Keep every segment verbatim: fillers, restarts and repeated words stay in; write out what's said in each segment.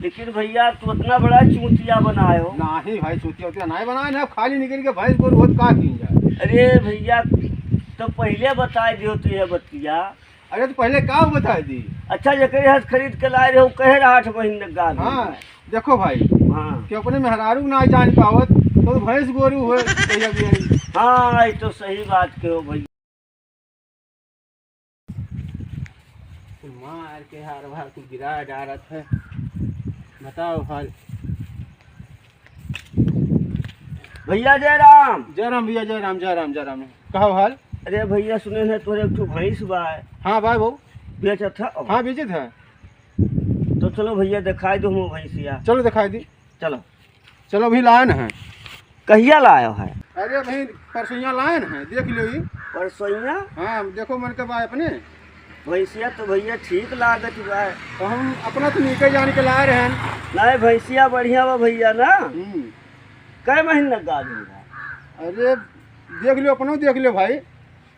लेकिन भैया, तू इतना बड़ा चूतिया बनाए हो। नाही भाई, चूतिया उतिया नाही बनाए ना, खाली निकल के भैंस गोरू होत का कीन जाए। अरे भैया, तो पहिले बताए दियो तू यह बतिया। अरे तो पहिले का बताए दी? अच्छा, जेकरे हाथ खरीद के लाए रहे, वो कहे रहा आठ महीने का गाभिन हाँ, है। देखो भाई, हाँ। कि अपने मेहरारू ना जान पावत, तो भैंस गोरू हो भैया बियाई। हाँ, ये तो सही बात कहो भैया। मार के हार वार कुल गिरा डारत है। बताओ हाल। भैया जय राम। जय राम भैया, जय राम, जय राम, जय राम। कहो हाल। अरे भैया, सुने हैं तोरे एक ठो भैंस बा। हाँ भाई, बहू। बेचत है? हाँ, बेचत है। तो चलो भैया, दिखाई दो हम भैंसिया। चलो दिखाई दी। चलो। चलो, अभी लायन है। कहिया लायो है? अरे भाई, परसोइया लायन है, देख लो ही। परसोइया? हाँ, देखो मन के बा अपने। भैंसिया तो भैया ठीक लागत बा। तो हम अपना तो नीके जान के लाए रहन। नहीं, भैंसिया बढ़िया बा भैया ना। हम्म। कै महीना गाभिन बा? अरे, देख लो, अपनो देख लो भाई।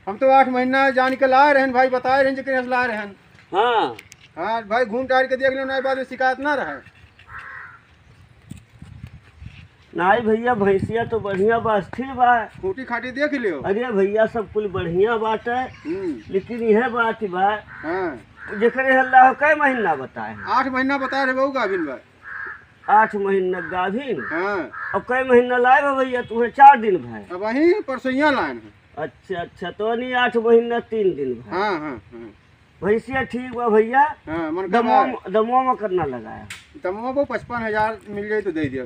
हम तो आठ महीना जान के लाए रहन भाई, बताए रहन जेकरे से लाए रहन। हाँ। हाँ भाई, घूम टहर के देख लो, नहीं बाद में शिकायत ना रहे। नाई भैया, भैंसिया तो बढ़िया बा, स्थिर बा। खूंटी खाटी देख लियो। अरे भैया, सब कुल बढ़िया बात है, हम्म। लेकिन यह बात बा, हाँ। जेकरे हल्ला हो, कै महीना बताए हैं? आठ महीना बताए रहे बहू गाभिन बा। आठ महीना गाभिन? हाँ। अब कै महीना लाए बा भैया, तुम्हें चार दिन भाई। अब वहीं परसोइया लाए हैं। अच्छा, अच्छा, तो नहीं, आठ महीना तीन दिन भाई। हाँ, हाँ, हाँ। भैंसिया ठीक बा भैया। हाँ, मन का दमवा भाई। में, दमवा में कितना लगाया? दमवा वो पचपन हजार मिल जाए तो दे दिया।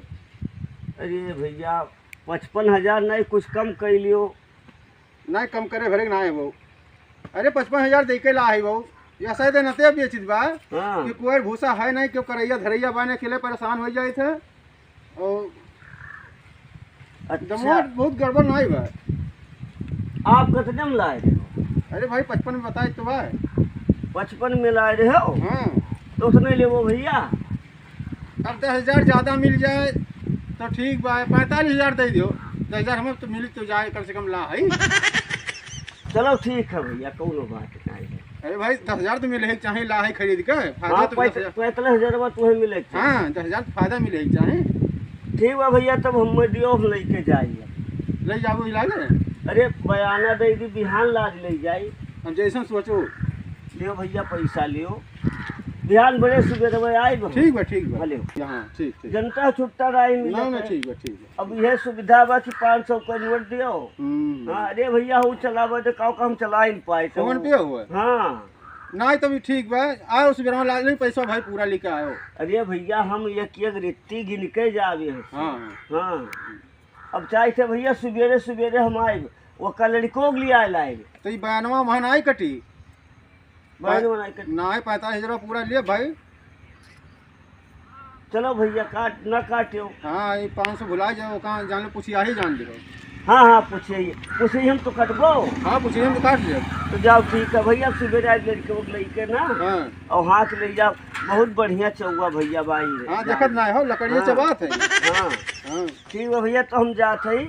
अरे भैया, पचपन हजार नहीं, कुछ कम कर लियो। नहीं, कम करे भरे ना है वो। अरे, पचपन हजार दे के ला है वो। यह शायद नते बेचित बा हाँ। कि कोई भूसा है नहीं, क्यों करैया धरैया बाने के लिए परेशान हो जाए थे। और अच्छा। दमवा बहुत गड़बड़ नहीं बा। आप कितने में लाए रहे हो? अरे भाई, पचपन में बताए तो बा। पचपन में लाए रहे हो? हाँ। तो उतने लेबो भैया। अब दस हजार ज्यादा मिल जाए तो ठीक बा, पैंतालीस हजार दे दियो। दस हजार हमें तो मिल तो जाए, कम से कम ला है। चलो ठीक है भैया, कौनो बात नहीं है। अरे भाई, दस हजार तो मिले ही चाहे, ला है खरीद के, फायदा हाँ, तो पैंत-, दस हजार। पैंतालीस हजार बा तुम्हें मिले के चाहे। हाँ, दस हजार तो फायदा मिले ही चाहे। ठीक बा भैया, तब हम दियो, हम लेके जाइए। ले जाबो ही लागे? अरे बयाना दे दी, बिहान लाद ले जाई। हम जैसन सोचो। लियो भैया, पैसा लियो। बिहान बड़े सुबेरे में आइब। ठीक बा, ठीक बा। भले। हाँ, ठीक, ठीक। जनता छुट्टा राही मिलत नहीं, नहीं, है। ठीक बा, ठीक बा। अब यह सुविधा बा कि पाँच सौ का नोट दियो। हम्म। हाँ, अरे भैया, हो चलावे तो का, का हम चला ही नहीं पाए तो। फोन पे हुआ? हाँ। नहीं, तभी ठीक बा। आओ सुबेरे में ला ले पैसा भाई, पूरा लेके आओ। अरे भैया, हम एक एक रित्ती गिन के जावे हैं। हाँ। हाँ। अब चाहे थे भैया, सुबेरे सुबेरे हम आइब, ओका लड़को के लिए आए लाइब। तो ई बयानवा वहाँ नहीं कटी? बयानवा नहीं कटी। नहीं, पैंतालीस हजार पूरा लिए भाई। चलो भैया, काट, ना काटियो। हाँ, ये पाँच सौ भुला जाओ, कहाँ जान लो, पुछिया ही जान लो। हाँ, हाँ, पूछिए, पूछिए हम तो कटबो। हाँ, पूछिए हम तो काट लियो। तो जाओ, ठीक है भैया, सुबेरे आज लड़के को लेके ना, हाँ। और हाथ ले जाओ। बहुत बढ़िया चौवा भैया बाई रे। हाँ, देखत ना हो, लकड़िया हाँ। चबात है। हाँ। हाँ। ठीक बा भैया, तो हम जात हई।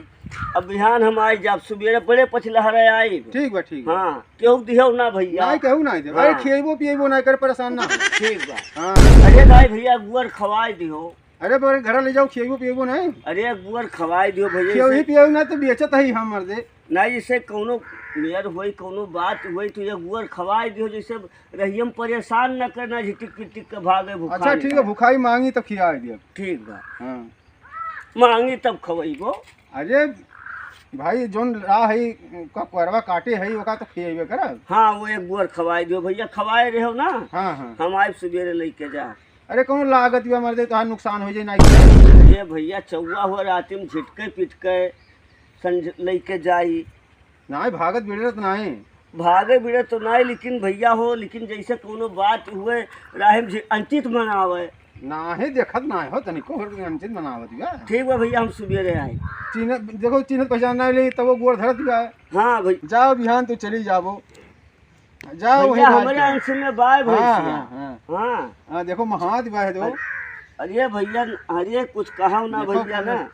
अब बिहान हम आई जाब, सुबेरे बड़े पछलहरे आई। ठीक बा, ठीक बा। हाँ, केहू दिहो ना भैया। नहीं, केहू नहीं दे। हाँ। अरे, खिएबो पिएबो नहीं कर, परेशान ना हो। ठीक बा। हाँ। अरे भाई भैया, गुअर खवाई दिहो। अरे, बड़े घर ले जाओ, खिएबो पिएबो नहीं। अरे, गुअर खवाई दिहो भैया, खिएबो इसे पिएबो ना तो बेचत है हम मर दे। नहीं, इसे कौनो मेर होई, कौनो बात होई, तो ये गुअर खवाई दिहो, जैसे रहियम परेशान न करना, झिटिक पिटिक के भागे भुखाई अच्छा, ठीक है, का। भुखाई मांगी तो खिया दिया। ठीक बा। हाँ। मांगी तब खवैबो। अरे भाई, जोन ला है, का कुअरवा काटे है, ओका तो खिएबे करब। हाँ, वो एक गुअर खवाई दियो भैया, खवाए रहो ना। हाँ, हाँ। हम आइब सुबेरे लेके जा। अरे, कौन लागत बा मर्दे, तोहार नुकसान हो जाए, नहीं। ये भैया, चौवा हो रात में झिटके पिटके, संझ लेके जाई। नाहीं, भागत बिड़रत नाहीं। भागे बिड़रत तो नाहीं, लेकिन भैया हो, लेकिन जैसे कौनो बात हुए, राहे में झि-, अंचित मनावे। नाहीं, देखत नाहीं हो, तनिको हो अंचित मनावत बा। ठीक बा भैया, हम सुबेरे आए। चिन्ह, देखो, चिन्हत पहचान नाहीं ले, तब वो गोड़ धरत बा। हाँ भाई। जाओ, बिहान तो चली जाबो। जाओ, वही भैया, बात हमरे है। अंश में बाय हाँ, भैंसिया। हाँ, हाँ। हाँ। हाँ, देखो, महात बा है, देखो। अरे, अरे भैया, अरे कुछ कहो ना देखो, भैया ना।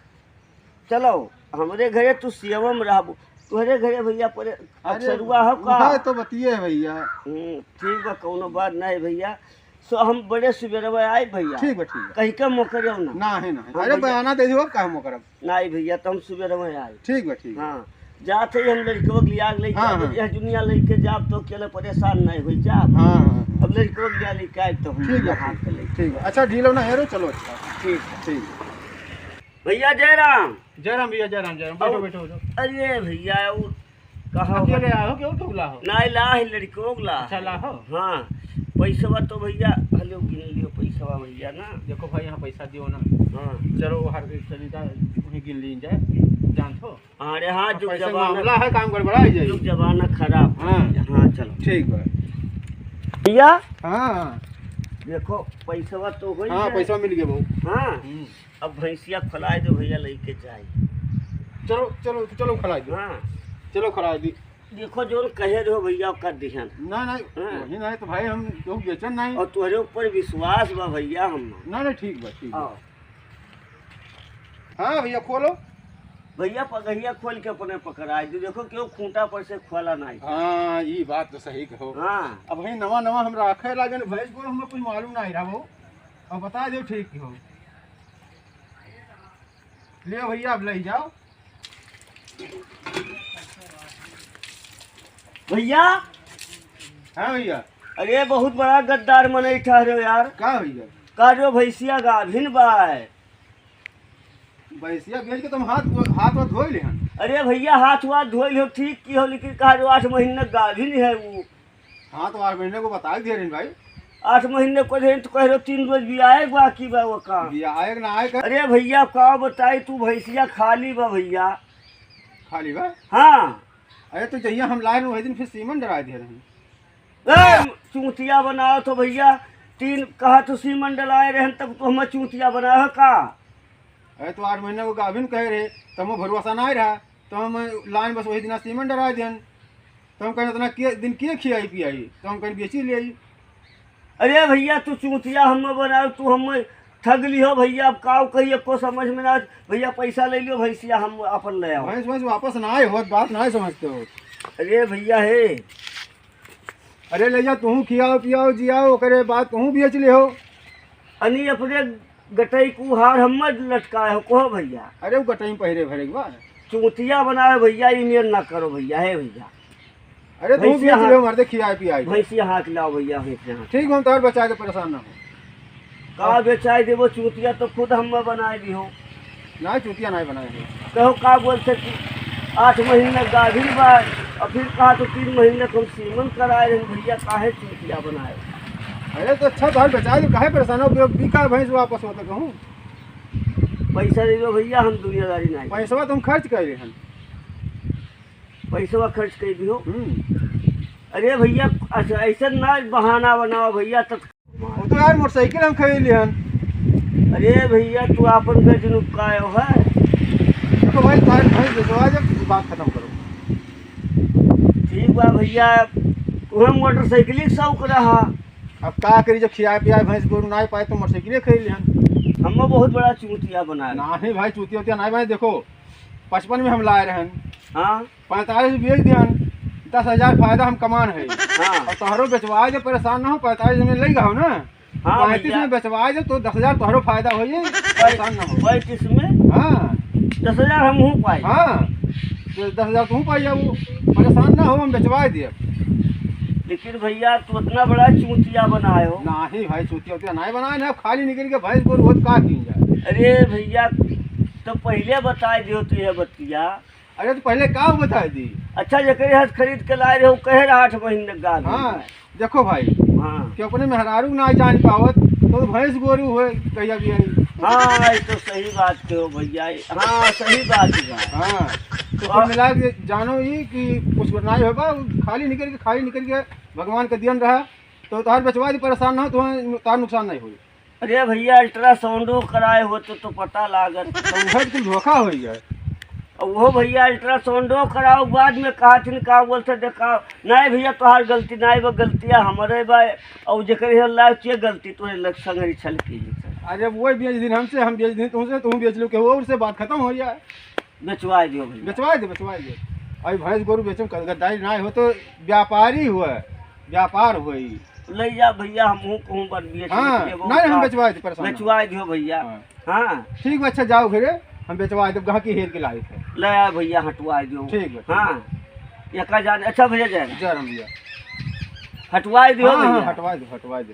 चलो, हमरे घरे तू सेवा में रहबो, तोहरे घरे भैया पर अरे, अक्षरुआ हो का? उहे तो बतिये है भैया। हम्म, ठीक बा, कौनो बात नहीं भैया। सो हम बड़े सुबेरवा आए भइया। ठीक बा, ठीक बा। कहीं का मोकरेउ ना। नाही, नाही। हाँ अरे भइया। बयाना दे दियो, अब काहे मोकरब? नाही भइया, तो हम सुबेरवा आए। ठीक बा, ठीक बा। हाँ, जात है हम लड़कवा के लिया के लेके हाँ, आवे, हाँ। यह दुनिया लेके जाब तो अकेले परेशान नाही होई जाब। हाँ, हाँ, हाँ। अब लड़कवा के लिया लेके आए तो हम ठीक बा, हाथ ठीक के बा, लेके। ठीक बा। अच्छा, ढीलो ना हेरो, चलो, अच्छा। ठीक बा। ठीक बा। भइया जय राम। जय राम भइया, जय राम, जय राम। बैठो, और बैठो, बैठो। अरे भइया, वो कहा अकेले आए हो कि और केहू ला हो? नाही, ला है लड़को ला। अच्छा, ला हो। हाँ, पैसवा तो भइया, हलो गिन लियो पैसवा भइया ना। देखो भाई, यहाँ पैसा दियो ना। हाँ। चलो, हर चली जा, वहीं गिन ली जाए, जानत हो। अरे हाँ, अब जुग पैसे जमाना, मामला है, काम गड़बड़ा ही जाई। जुग जमाना खराब। हाँ। हाँ, चलो। ठीक बा। भइया। हाँ। देखो, पैसवा तो होई हाँ, जाए। पैसा मिल गया बहू। हाँ। हम्म। अब भैंसिया खोलाए दो भइया, लेके जाए। चलो, चलो, चलो खोलाए दो। हाँ। चलो खोलाए दी। देखो, जोन कहे रहो भइया, कर दिहन। ना, ना, हाँ। वही ना है तो भाई, हम लोग बेचन नहीं। और तोहरे ऊपर विश्वास बा भइया हम। ना, ना, ठीक बा, ठीक बा। हाँ। हाँ भइया, खोलो। भइया, पगहिया खोल के अपने पकड़ाए दो। देखो, क्यों खूंटा पर से खोला नाही। हाँ, ई बात तो सही कहो। हाँ। अब भाई, नवा, नवा हम राखे लागे, भैंस गोरू हमें कुछ मालूम नाही रहा वो। अब बता दो, ठीक हो। ले भइया, अब ले जाओ। भइया। हाँ भइया। अरे, बहुत बड़ा गद्दार मनई ठहरे हो यार। का भइया? का जो भैंसिया गाभिन बाय। भैंसिया बेच के तुम हाथ धो-, हाथ वाथ धोई लेहन। अरे भइया, हाथ वाथ धोई लिहो, ठीक की हो, लेकिन का जो आठ महीने गाभिन है वो। हाँ, तो आठ महीने को बताई दे रहे भाई। आठ महीने को रहे तो कह रहे तीन रोज भी आए बाकी बा वो काम। भी आए कि ना आए का? अरे भइया, का बताई तू, भैंसिया खाली बा भइया। खाली बा? हाँ। अरे, तो जहिया हम लाए रहे, वही दिन फिर सीमन डराए दे रहे। ए, चूतिया बनाओ तो भइया, तीन कहा तो सीमन डलाए रहन, तब तो हमें चूतिया बनाओ है का? अरे, तो आठ महीने को गाभिन कहे रहे, तो हमें भरोसा नाही रहा, तो हम लाइन बस वही दिन सीमन डराए देन। तो हम कहें, "इतना के दिन के खियाई पियाई?" तो हम कहें, "बेची ले आई।" अरे भइया, तू चूतिया हमें बनाओ, तू हमें ठग लिहो भइया। अब काउ कही, एको समझ में ना आवे। भइया, पैसा ले लियो, भैंसिया हम अपन ले आओ। भैंस, भैंस वापस ना आए होत, बात ना समझते हो। अरे भइया हे। अरे ले जा, तू खियाओ पियाओ जियाओ, ओकरे बाद तू बेच लिहो। अनी अपने गटई कुहार हम मत लटकाए हो, कहो भइया। अरे वो गटई पहिरे भरे के बा। चूतिया बनाए भइया, ई मेर ना करो भइया, हे भइया। अरे तू भैंसिया बेच हाथ, ले, मरते खियाए पियाए। भैंसिया हाथ लाओ भइया, भैंसिया हाथ। ठीक, हम तोहर बचाए के परेशान ना हो। का बेचाए देबो चूतिया, तो खुद हम बनाए दी हो। ना, चूतिया ना बनाए हो। कहो का बोलते कि आठ महीने गाभिन बा, और फिर कहा तो तीन महीने को हम सीमन कराए रहे भइया, काहे चूतिया बनाए? अरे तो अच्छा, तोहर बचाए दे, काहे परेशान हो? बे-, बिका भैंस वापस होते कहूँ। पैसा दे दो भइया, हम दुनियादारी नाही। पैसवा तो हम खर्च कर रहे हैं। पैसवा खर्च कर दियो। हम्म। अरे भइया, अच्छा, ऐसे ना बहाना बनाओ भइया, तब वो तो यार मोटरसाइकिल हम खरीद लिहन। अरे भइया, तू आपन गजन उपकायो है। तो भाई, तार भाई बेचवा जब बात खत्म करो। ठीक बा भइया, तुम्हें मोटरसाइकिल के शौक रहा। अब का करी, जब खियाए पियाए भैंस गोरू ना पाए तो मोटरसाइकिल खरीद लिहन। हम बहुत बड़ा चूतिया बनाए। नाही भाई, चूतिया उतिया नाही भाई, देखो पचपन में हम लाए रहन। हाँ। पैंतालीस बेच दिहन, दस हजार फायदा हम कमान है। हाँ। और तोहरो बेचवाए दे, परेशान ना हो, पैंतालीस में ले जाओ ना। हाँ पैंतीस भइया। में बेचवाए दे तो दस हजार तोहरो फायदा हो जाए, परेशान ना हो। पैंतीस में? हाँ। दस हजार हम हूँ पाई। हाँ, तो दस हजार तू पाई जाओ, परेशान ना हो, हम बेचवाए दिए। लेकिन भइया, तू इतना बड़ा चूतिया बनाए हो। नाही भाई, चूतिया उतिया नाही बनाए ना, खाली निकल के भैंस गोरू होत का की जाए। अरे भइया, तो पहिले बताए दियो तो ये बतिया। अरे तो पहिले का बताए दी? अच्छा, जेकरे हाथ खरीद के लाए रहे, वो कहे रहा आठ महीने गाल में। हाँ, देखो भाई, हाँ। कि अपने मेहरारू ना जान पावत, तो भैंस गोरू होए कहिया भी आई। हाँ, ये तो सही बात कहो भइया, हाँ, सही बात है। हाँ, तो और कुल मिला के जानो ही कि कुछ ना होबा, खाली निकल के, खाली निकल के भगवान का दियन रहा, तो तोहार बेचवा दी, परेशान ना हो, तुम्हें, तोहार नुकसान नहीं होई। अरे भइया, अल्ट्रासाउंडो कराए होते तो पता लागत। तो उहे तो कुल धोखा होई है। और वो भइया अल्ट्रासाउंडो कराओ, बाद में कहा थिन का बोलते देखा, नहीं भइया तोहार गलती नहीं बा, गलतिया हमरे बा, और जेकर है लायक के गलती तोहरे लग संगरी छल की। अरे वो बेच दिन हमसे, हम बेच दिन तुमसे, तुम बेच लो, के और से बात खत्म हो जाए। बेचवाए दियो भइया। बेचवाए दे, बेचवाए दे। अभी भैंस गोरू बेचम, गद्दारी ना हो तो व्यापारी हुआ, व्यापार हुआ ई। ले जा भइया, हमहूँ कहूँ बन बिया हाँ, बेच लेबो नहीं, हम का? बेचवाइ दे, परेशान ना। बेचवाइ दियो भइया। हाँ। हाँ। ठीक बा, अच्छा जाओ घरे, हम बेचवाइ देब, गहकी हेर के लाइत है। ले आ भइया, हटवाइ दियो। ठीक बा, ठीक। हाँ। एका जान, अच्छा भइया जय राम। जय राम भइया। हटवाइ दियो हाँ, हाँ, भइया। हटवाइ दे, हटवाइ दे।